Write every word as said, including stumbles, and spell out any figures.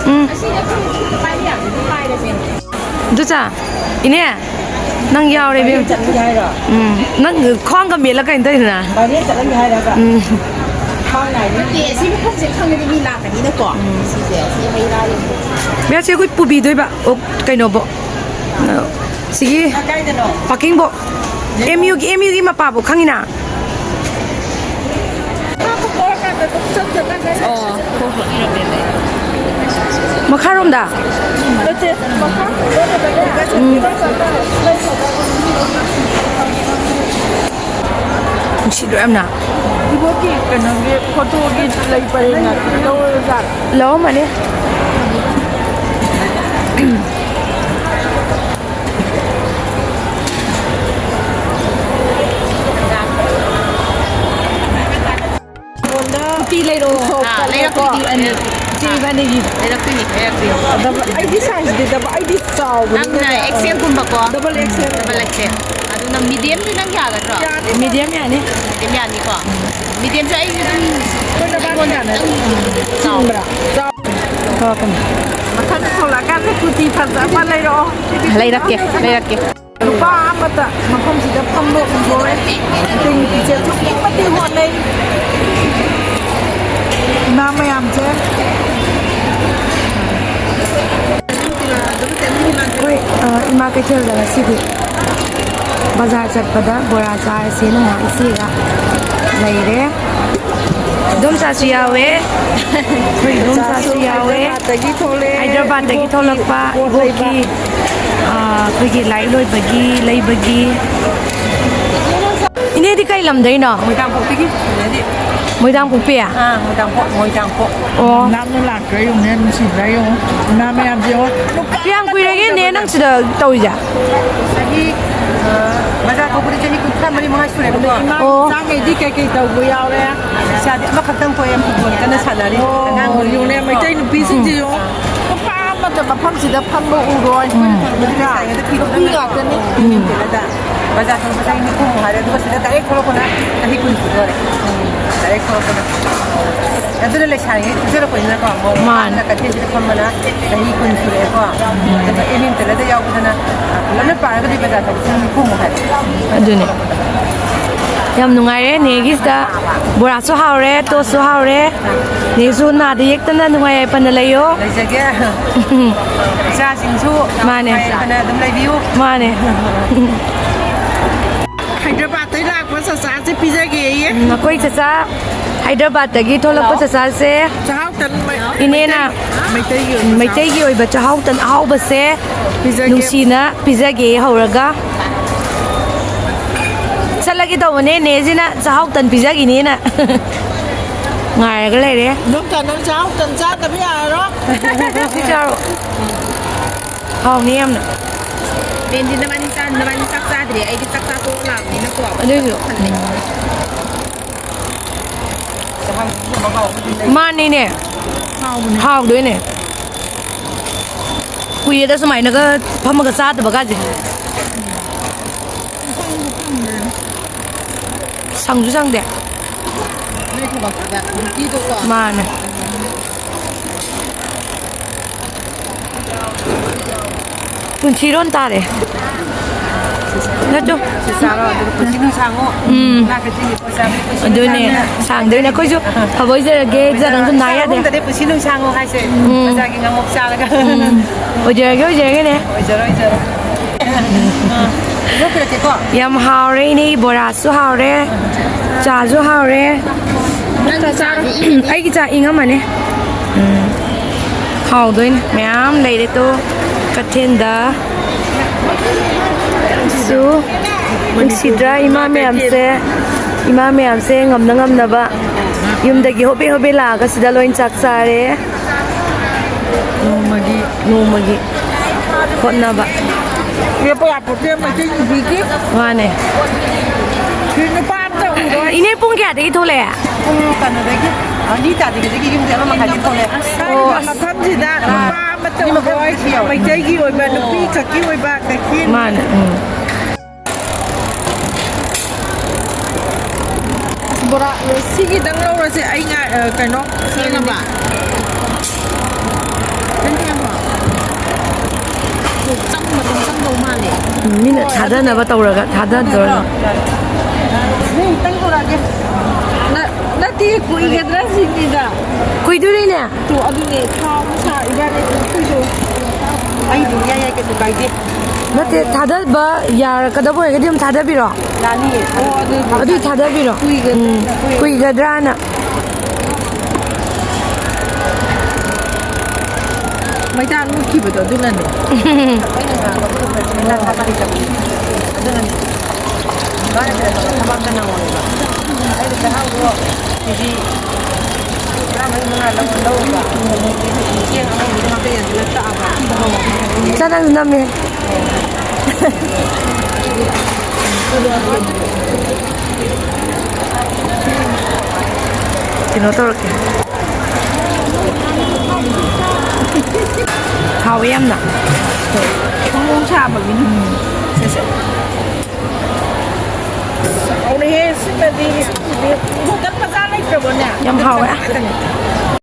ꯎꯝ꯫ ꯗꯨꯆꯥ, ꯏꯅꯦ, ꯅꯪ ꯌꯥꯎꯔꯦ, ꯏꯕꯦꯝ꯫ ꯆꯠꯂꯒꯦ ꯍꯥꯏꯔꯣ? ꯎꯝ, ꯅꯪ ꯈ꯭ꯋꯥꯡꯒ ꯃꯦꯠꯂ ꯀꯩꯅꯣ ꯇꯧꯔꯤꯗꯨꯅ? ꯄꯥꯏꯔꯦꯟ ꯆꯠꯂꯒꯦ ꯍꯥꯏꯔꯕ? ꯎꯝ꯫ ꯈ꯭ꯋꯥꯡ ꯅꯥꯏꯅꯤ꯫ ꯅꯠꯇꯦ, ꯁꯤ ꯃꯐꯝꯁꯦ ꯈꯪꯉꯗꯤ ꯃꯤ ꯂꯥꯛꯀꯅꯤꯅꯀꯣ꯫ ꯎꯝ꯫ ꯁꯤꯁꯦ, ꯁꯤ ꯍꯩ ꯔꯥ ꯌꯣꯟꯐꯝ꯫ ꯃꯌꯥꯝꯁꯦ ꯑꯩꯈꯣꯏ ꯄꯨꯕꯤꯗꯣꯏꯕ, ꯑꯣ, ꯀꯩꯅꯣꯕꯣ꯫ ꯁꯤꯒꯤ ꯀꯥꯏꯗꯅꯣ? ꯄꯥꯀꯤꯡꯕꯣ꯫ ꯑꯦꯝ ꯌꯨꯒꯤ, ꯑꯦꯝ ꯌꯨꯒꯤ ꯃꯄꯥꯕꯣ ꯈꯪꯉꯤꯅ? ꯑꯣ, ꯍꯣꯏ, ꯍꯣꯏ꯫ ꯃꯈꯥꯔꯣꯝꯗ? ꯅꯠꯇꯦ, ꯃꯈꯥ꯫ ꯎꯝ꯫ ꯅꯨꯡꯁꯤꯗ꯭ꯔꯣ ꯌꯥꯝꯅ? ꯏꯕꯣꯛꯀꯤ ꯀꯩꯅꯣꯒꯤ ꯐꯣꯇꯣꯒꯤ ꯂꯩ ꯄꯔꯦꯡ ꯂꯧꯔꯖꯥꯠꯂꯣ? ꯂꯧꯔꯝꯃꯅꯤ꯫ ꯀꯨꯇꯤ ꯂꯩꯔꯛꯑꯣ꯫ ꯑꯥ, ꯂꯩꯔꯛꯀꯦ, ꯀꯨꯇꯤ ꯑꯅꯤ꯫ ꯏꯆꯦ ꯏꯕꯥꯅꯤꯒꯤ꯫ ꯂꯩꯔꯛꯇꯣꯏꯅꯤ, ꯂꯩꯔꯛꯇꯣꯏꯅꯤ꯫ ꯗꯕꯜ, ꯑꯩꯗꯤ ꯁꯥꯏꯖꯇꯤ ꯗꯕꯜ, ꯑꯩꯗꯤ ꯆꯥꯎꯕꯅꯤꯅ꯫ ꯅꯪꯅ ꯑꯦꯛꯁꯦꯜꯒꯨꯝꯕꯀꯣ? Double excel. Double excel. ꯑꯗꯨ ꯅꯪ ꯃꯤꯗꯤꯌꯝꯗꯤ ꯅꯪ ꯌꯥꯒꯗ꯭ꯔꯣ? ꯌꯥꯅꯤ꯫ ꯃꯤꯗꯤꯌꯝ ꯌꯥꯅꯤ꯫ ꯃꯤꯗꯤꯌꯝ ꯌꯥꯅꯤꯀꯣ? ꯃꯤꯗꯤꯌꯝꯁꯨ ꯑꯩꯁꯨ ꯑꯗꯨꯝ ꯑꯩꯈꯣꯏ ꯅꯕꯥꯅꯤ ꯑꯩꯉꯣꯟꯗ ꯌꯥꯅꯤ꯫ ꯈꯤꯇꯪ ꯆꯥꯎ꯫ ꯆꯤꯟꯕ꯭ꯔꯥ? ꯆꯥꯎ꯫ ꯊꯣꯛꯂꯛꯀꯅꯤ꯫ ꯃꯊꯪ ꯊꯣꯛꯂꯛꯑꯀꯥꯟꯗ ꯀꯨꯔꯇꯤ ꯐꯖꯕ ꯂꯩꯔꯛꯑꯣ꯫ ꯂꯩꯔꯛꯀꯦ, ꯂꯩꯔꯛꯀꯦ꯫ ꯅꯨꯄꯥ ꯑꯃꯇ ꯃꯐꯝꯁꯤꯗ ꯐꯝꯕ ꯎꯔꯣꯏ꯫ ꯑꯇꯩ ꯅꯨꯄꯤꯁꯦ ꯑꯁꯨꯛꯀꯤ ꯃꯇꯤꯛ ꯍꯣꯠꯅꯩ꯫ ꯏꯃꯥ ꯃꯌꯥꯝꯁꯦ꯫ ꯑꯩꯈꯣꯏ, ꯑ, ꯏꯃꯥ ꯀꯩꯊꯦꯜꯗ ꯉꯁꯤꯗꯤ ꯕꯖꯥꯔ ꯆꯠꯄꯗ ꯕꯣꯔꯥ ꯆꯥꯔꯁꯦꯅ ꯉꯥꯏꯍꯥꯛ ꯏꯆꯦꯒ ꯂꯩꯔꯦ꯫ ꯏꯗꯣꯝꯆꯥꯁꯨ ꯌꯥꯎꯋꯦ꯫ ꯑꯩꯈꯣꯏ ꯏꯗꯣꯝꯆꯥꯁꯨ ꯌꯥꯎꯋꯦ꯫ ꯍꯥꯏꯗ꯭ꯔꯕꯥꯠꯇꯒꯤ ꯊꯣꯛꯂꯛꯑꯦ꯫ ꯍꯥꯏꯗ꯭ꯔꯕꯥꯠꯇꯒꯤ ꯏꯕꯣꯛꯀꯤ ꯊꯣꯛꯂꯛꯄ ꯄꯣꯠ ꯂꯩꯕ꯫ ꯏꯕꯣꯛꯀꯤ, ꯑ, ꯑꯩꯈꯣꯏꯒꯤ ꯂꯥꯏꯔꯤꯛ ꯂꯣꯏꯕꯒꯤ ꯂꯩꯕꯒꯤ꯫ ꯏꯅꯦꯗꯤ ꯀꯩ ꯂꯝꯗꯩꯅꯣ? ꯃꯣꯏꯔꯥꯡꯄꯣꯛꯇꯒꯤ꯫ ꯃꯣꯏꯔꯥꯡꯄꯣꯛꯄꯤ? ꯑꯥ, ꯃꯣꯏꯔꯥꯡꯄꯣꯛ, ꯃꯣꯏꯔꯥꯡꯄꯣꯛ꯫ ꯑꯣ꯫ ꯂꯥꯞꯅ ꯂꯥꯛꯇ꯭ꯔꯥ ꯌꯦꯡꯉꯨꯅꯦ, ꯅꯨꯡꯁꯤꯗ꯭ꯔꯥ ꯌꯦꯡꯉꯨ꯫ ꯏꯃꯥ ꯃꯌꯥꯝꯁꯦ ꯌꯦꯡꯉꯨ꯫ ꯅꯨꯄꯥ ꯀꯌꯥꯝ ꯑꯃꯇ ꯀꯨꯏꯔꯒꯦ ꯅꯦ ꯌꯥꯎꯗꯕꯅꯦ꯫ ꯅꯪ ꯁꯤꯗ ꯇꯧꯔꯤꯁꯦ? ꯆꯍꯤ, ꯑ, ꯕꯖꯥꯔ ꯊꯣꯛꯄꯗꯤ ꯆꯍꯤ ꯀꯨꯟꯊ꯭ꯔꯥ ꯃꯔꯤ ꯃꯉꯥ ꯁꯨꯔꯦꯕꯀꯣ꯫ ꯏꯃꯥ ꯑꯣ꯫ ꯃꯆꯥꯉꯩꯗꯤ ꯀꯩꯀꯩ ꯇꯧꯕ ꯌꯥꯎꯔꯦ? ꯏꯆꯥꯗꯤ ꯑꯃꯈꯛꯇꯪ ꯄꯣꯛꯑꯦ, ꯐꯨꯠꯕꯣꯜ ꯀꯟꯅ ꯁꯥꯟꯅꯔꯤ꯫ ꯑꯣ, ꯑꯉꯥꯡ ꯌꯦꯡꯉꯨꯅꯦ, ꯃꯩꯇꯩ ꯅꯨꯄꯤꯁꯤꯡꯁꯦ ꯌꯦꯡꯉꯨ꯫ ꯅꯨꯄꯥ ꯑꯃꯠꯇ ꯃꯐꯝꯁꯤꯗ ꯐꯝꯕ ꯎꯔꯣꯏ꯫ ꯎꯝ꯫ ꯅꯨꯄꯤ ꯉꯥꯛꯇꯅꯤ꯫ ꯎꯝ꯫ ꯕꯖꯥꯔ ꯊꯣꯛꯄ ꯆꯍꯤ ꯅꯤꯐꯨꯃꯨꯛ ꯍꯥꯏꯔꯦ, ꯑꯗꯨꯒ ꯁꯤꯗ ꯗꯥꯏꯔꯦꯛ ꯊꯣꯛꯂꯛꯄꯅ ꯆꯍꯤ ꯀꯨꯟ ꯁꯨꯗꯣꯔꯦ꯫ ꯗꯥꯏꯔꯦꯛ ꯊꯣꯛꯂꯛꯄꯅ꯫ ꯑꯗꯨꯅ ꯂꯩꯁꯥꯔꯤꯉꯩ ꯈꯪꯖꯔꯛꯄꯅꯤꯅꯀꯣ, ꯃꯧ ꯃꯥꯅꯦ꯫ ꯑꯃꯅ ꯀꯩꯊꯦꯜꯁꯤꯗ ꯐꯝꯕꯅ ꯆꯍꯤ ꯀꯨꯟ ꯁꯨꯔꯛꯑꯦꯀꯣ꯫ ꯑꯗꯨꯒ ꯑꯦꯝ ꯏꯟ ꯇꯦꯂꯔꯗ ꯌꯥꯎꯕꯗꯅ, ꯑ, ꯄꯨꯂꯞꯅ ꯄꯥꯔꯒꯗꯤ ꯕꯖꯥꯔ ꯊꯕꯛꯁꯤꯅ ꯅꯤꯐꯨꯃꯨꯛ ꯍꯥꯏꯕ꯫ ꯑꯗꯨꯅꯦ꯫ ꯌꯥꯝ ꯅꯨꯡꯉꯥꯏꯔꯦ ꯅꯦꯒꯤꯁꯤꯗ꯫ ꯕꯣꯔꯥꯁꯨ ꯍꯥꯎꯔꯦ, ꯇꯣꯁꯁꯨ ꯍꯥꯎꯔꯦ꯫ ꯅꯦꯁꯨ ꯅꯥꯗ ꯌꯦꯛꯇꯅ ꯅꯨꯡꯉꯥꯏ ꯌꯥꯏꯐꯅ ꯂꯩꯌꯣ꯫ ꯂꯩꯖꯒꯦ꯫ ꯏꯆꯥꯁꯤꯡꯁꯨ ꯃꯥꯅꯦ꯫ ꯅꯨꯡꯉꯥꯏ ꯌꯥꯏꯐꯅ ꯑꯗꯨꯝ ꯂꯩꯕꯤꯌꯨ꯫ ꯃꯥꯅꯦ꯫ ꯍꯥꯏꯗ꯭ꯔꯕꯥꯗꯇꯩ ꯂꯥꯛꯄ ꯆꯆꯥꯁꯦ ꯄꯤꯖꯒꯦꯌꯦ꯫ ꯎꯝ, ꯑꯩꯈꯣꯏ ꯆꯆꯥ ꯍꯥꯏꯗ꯭ꯔꯕꯥꯗꯇꯒꯤ ꯊꯣꯛꯂꯛꯄ ꯍꯜꯂꯣ꯫ ꯆꯆꯥꯁꯦ ꯆꯥꯍꯥꯎ ꯇꯟ ꯃꯩ-, ꯏꯅꯦꯅ ꯃꯩꯇꯩꯒꯤ ꯑꯣꯏꯕ ꯆꯥꯍꯥꯎ꯫ ꯃꯩꯇꯩꯒꯤ ꯑꯣꯏꯕ ꯆꯥꯍꯥꯎ ꯇꯟ ꯑꯍꯥꯎꯕꯁꯦ ꯄꯤꯖꯒꯦ꯫ ꯅꯨꯡꯁꯤꯅ ꯄꯤꯖꯒꯦ ꯍꯧꯔꯒ꯫ ꯆꯠꯂꯒꯦ ꯇꯧꯕꯅꯦ ꯅꯦꯁꯤꯅ ꯆꯥꯍꯥꯎ ꯇꯟ ꯄꯤꯖꯈꯤꯅꯦꯅ꯫ ꯉꯥꯏꯔꯒ ꯂꯩꯔꯦ꯫ ꯏꯗꯣꯝꯆꯥ, ꯅꯪ ꯆꯥꯍꯥꯎ ꯇꯟ ꯆꯥꯗꯕ ꯌꯥꯔꯔꯣꯏ꯫ ꯁꯤ ꯆꯥꯔꯣ꯫ ꯍꯥꯎꯅꯤ ꯌꯥꯝꯅ꯫ ꯕꯦꯟꯗꯤ ꯅꯕꯥꯅꯤ ꯆꯥ-, ꯅꯕꯥꯅꯤ ꯆꯥꯛ ꯆꯥꯗ꯭ꯔꯤ꯫ ꯑꯩꯗꯤ ꯆꯥꯛ ꯆꯥ ꯇꯣꯛꯑ ꯂꯥꯛꯄꯅꯤꯅꯀꯣ꯫ ꯑꯗꯨꯏꯁꯨ꯫ ꯈꯜꯂꯦ꯫ ꯃꯥꯅꯤꯅꯦ꯫ ꯍꯥꯎꯕꯅꯦ꯫ ꯍꯥꯎꯗꯣꯏꯅꯦ꯫ ꯀꯨꯏꯔꯦꯗ ꯁꯨꯃꯥꯏꯅꯒ ꯐꯝꯃꯒ ꯆꯥꯗꯕꯒꯁꯦ꯫ ꯁꯪꯁꯨ ꯁꯪꯗꯦ꯫ ꯅꯣꯏ ꯊꯕꯛꯁꯤꯗ ꯅꯨꯄꯤꯗꯣꯀꯣ꯫ ꯃꯥꯅꯦ꯫ ꯄꯨꯟꯁꯤꯔꯣꯟ ꯇꯥꯔꯦ꯫ ꯅꯠꯇ꯭ꯔꯣ? ꯆꯥꯔꯣ, ꯑꯗꯨꯒ ꯄꯨꯟꯁꯤ ꯅꯨꯡꯁꯥꯡꯉꯣ꯫ ꯎꯝ꯫ ꯅꯥ ꯀꯩꯊꯦꯜꯒꯤ ꯄꯣꯠ ꯆꯥꯕꯗꯤ ꯄꯨꯟꯁꯤ ꯑꯗꯨꯅꯦ, ꯅꯨꯡꯁꯥꯡꯉꯦ꯫ ꯁꯥꯡꯗꯣꯏꯅꯦ꯫ ꯑꯩꯈꯣꯏꯁꯨ ꯐꯕ ꯑꯣꯏꯖꯔꯒꯦ, ꯏꯆꯥ ꯅꯪꯁꯨ ꯅꯥ ꯌꯥꯗꯦ꯫ ꯆꯥꯛꯈꯨꯝꯗꯗꯤ ꯄꯨꯟꯁꯤ ꯅꯨꯡꯁꯥꯡꯉꯣ ꯍꯥꯏꯁꯦ꯫ ꯎꯝ꯫ ꯕꯖꯥꯔꯒꯤ ꯉꯥꯃꯣꯛ ꯆꯥꯔꯒ꯫ ꯎꯝ꯫ ꯑꯣꯏꯖꯔꯒꯦ, ꯑꯣꯏꯖꯔꯒꯦꯅꯦ꯫ ꯑꯣꯏꯖꯔꯣ, ꯑꯣꯏꯖꯔꯣ꯫ ꯑ, ꯌꯣꯠꯄꯤꯔꯛꯀꯦꯀꯣ꯫ ꯌꯥꯝ ꯍꯥꯎꯔꯦ, ꯏꯅꯦꯒꯤ ꯕꯣꯔꯥꯁꯨ ꯍꯥꯎꯔꯦ, ꯆꯥꯁꯨ ꯍꯥꯎꯔꯦ꯫ ꯅꯪꯒꯤ ꯆꯥꯗꯤ ꯏꯪꯉꯤꯅꯦ꯫ ꯑꯩꯒꯤ ꯆꯥ ꯏꯪꯉꯝꯃꯅꯤ꯫ ꯎꯝ꯫ ꯍꯥꯎꯗꯣꯏꯅꯦ꯫ ꯃꯌꯥꯝ ꯂꯩꯔꯦ ꯇꯣ꯫ ꯀꯩꯊꯦꯜꯗ꯫ ꯁꯨ ꯅꯨꯡꯁꯤꯗ꯭ꯔꯥ ꯏꯃꯥ ꯃꯌꯥꯝꯁꯦ? ꯏꯃꯥ ꯃꯌꯥꯝꯁꯦ ꯉꯝꯅ ꯉꯝꯅꯕ ꯌꯨꯝꯗꯒꯤ ꯍꯣꯕꯦ ꯍꯣꯕꯦ ꯂꯥꯛꯑꯒ ꯁꯤꯗ ꯂꯣꯏ ꯆꯥꯛ ꯆꯥꯔꯦ꯫ ꯅꯣꯡꯃꯒꯤ꯫ ꯅꯣꯡꯃꯒꯤ ꯍꯣꯠꯅꯕ꯫ ꯂꯦꯞꯄ ꯌꯥꯄꯣꯠꯇꯦ ꯃꯩꯇꯩ ꯅꯨꯄꯤꯒꯤ꯫ ꯃꯥꯅꯦ꯫ ꯁꯤ ꯅꯨꯄꯥ ꯑꯝꯇ ꯎꯔꯣꯏ꯫ ꯏꯅꯦ ꯄꯨꯡ ꯀꯌꯥꯗꯒꯤ ꯊꯣꯛꯂꯛꯑꯦ? ꯄꯨꯡ ꯀꯩꯅꯣꯗꯒꯤ, ꯑꯅꯤ ꯇꯥꯗ꯭ꯔꯤꯉꯩꯗꯒꯤ ꯌꯨꯝꯗꯩ ꯑꯃ ꯃꯈꯥꯏꯗꯒꯤ ꯊꯣꯛꯂꯛꯑꯦ꯫ ꯑꯣ꯫ ꯍꯥꯏꯔꯤꯕ ꯃꯐꯝꯁꯤꯗ ꯑꯥ꯫ ꯅꯨꯄꯥ ꯑꯃꯠꯇ ꯃꯤ ꯃꯐꯝ ꯎꯔꯣꯏ꯫ ꯁꯤ ꯌꯥꯎꯋꯦ꯫ ꯃꯩꯇꯩꯒꯤ ꯑꯣꯏꯕ, ꯅꯨꯄꯤ ꯈꯛꯀꯤ ꯑꯣꯏꯕ ꯀꯩꯊꯦꯜ꯫ ꯃꯥꯅꯦ꯫ ꯎꯝ꯫ ꯕꯣꯔꯥ, ꯁꯤꯒꯤꯗꯪ ꯂꯧꯔꯁꯦ꯫ ꯑꯩ ꯉꯥꯏ-, ꯑ, ꯀꯩꯅꯣ, ꯁꯦꯝꯃꯕ? ꯅꯪ ꯁꯦꯝꯃꯕꯣ? ꯑꯣ, ꯆꯪ-, ꯃꯇꯝ ꯆꯪꯗꯧ ꯃꯥꯜꯂꯦ꯫ ꯎꯝ, ꯃꯤꯅ ꯊꯥꯗꯅꯕ ꯇꯧꯔꯒ ꯊꯥꯗꯗꯣꯏꯔꯣ? ꯅꯪ ꯑꯝꯇꯪ ꯄꯨꯔꯛꯑꯒꯦ꯫ ꯅ-, ꯅꯠꯇꯦ, ꯀꯨꯏꯒꯗ꯭ꯔꯥ ꯁꯤꯅꯤꯗ꯫ ꯀꯨꯏꯗꯣꯔꯤꯅꯦ꯫ ꯇꯣ, ꯑꯗꯨꯅꯦ, ꯊꯥꯎ ꯁꯥ-, ꯏꯕꯥꯅꯤ ꯀꯨꯏꯗꯣ꯫ ꯑꯩꯗꯤ ꯌꯥꯏ, ꯌꯥꯏ, ꯀꯩꯁꯨ ꯀꯥꯏꯗꯦ꯫ ꯅꯠꯇꯦ, ꯊꯥꯗꯕ ꯌꯥꯔꯛꯀꯗꯕ ꯑꯣꯏꯔꯒꯗꯤ ꯑꯗꯨꯝ ꯊꯥꯗꯕꯤꯔꯣ꯫ ꯌꯥꯅꯤꯌꯦ꯫ ꯑꯣ, ꯑꯗꯨ ꯑꯗꯨꯗꯤ ꯊꯥꯗꯕꯤꯔꯣ꯫ ꯀꯨꯏꯒꯗ꯭ꯔꯥ? ꯎꯝ, ꯀꯨꯏꯒꯗ꯭ꯔꯥꯅ꯫ ꯃꯩꯇꯥꯟ ꯃꯨꯠꯈꯤꯕꯗꯣ ꯑꯗꯨꯅꯅꯦ꯫ ꯑꯩꯅ ꯉꯥꯡꯕꯗꯣ ꯐꯖꯅ ꯇꯥꯗꯕꯅꯤ꯫ ꯑꯗꯨꯅꯅꯦ꯫ ꯃꯥꯅ ꯁꯤꯗ ꯊꯕꯛ ꯑꯝꯇ ꯅꯪꯉꯣꯏꯕ꯫ ꯑꯩꯅ ꯆꯥꯛꯍꯥꯎꯗꯣ ꯀꯦ ꯖꯤ ꯇꯔꯥꯃꯔꯤ ꯃꯉꯥ ꯂꯧꯔ ꯂꯧꯔꯒ ꯆꯦꯡ ꯑꯉꯧꯕꯗꯣ ꯍꯥꯞꯄ ꯌꯥꯟꯁꯤꯜꯂ ꯇꯛꯑꯕ꯫ ꯆꯥ ꯅꯪꯁꯨ ꯅꯝꯃꯦ꯫ ꯀꯩꯅꯣ ꯇꯧꯔꯛꯀꯦ꯫ ꯍꯥꯎꯋꯦ ꯌꯥꯝꯅ꯫ ꯐꯣꯡ ꯐꯣꯡ ꯁꯥꯕꯒꯤꯅꯤ꯫ ꯁꯦ, ꯁꯦ꯫ ꯍꯥꯎꯔꯦꯍꯦ, ꯁꯤꯃꯗꯤ꯫ ꯕꯣꯇꯜ ꯃꯆꯥ ꯂꯩꯇ꯭ꯔꯕꯣꯅꯦ? ꯌꯥꯝ ꯍꯥꯎꯋꯦ꯫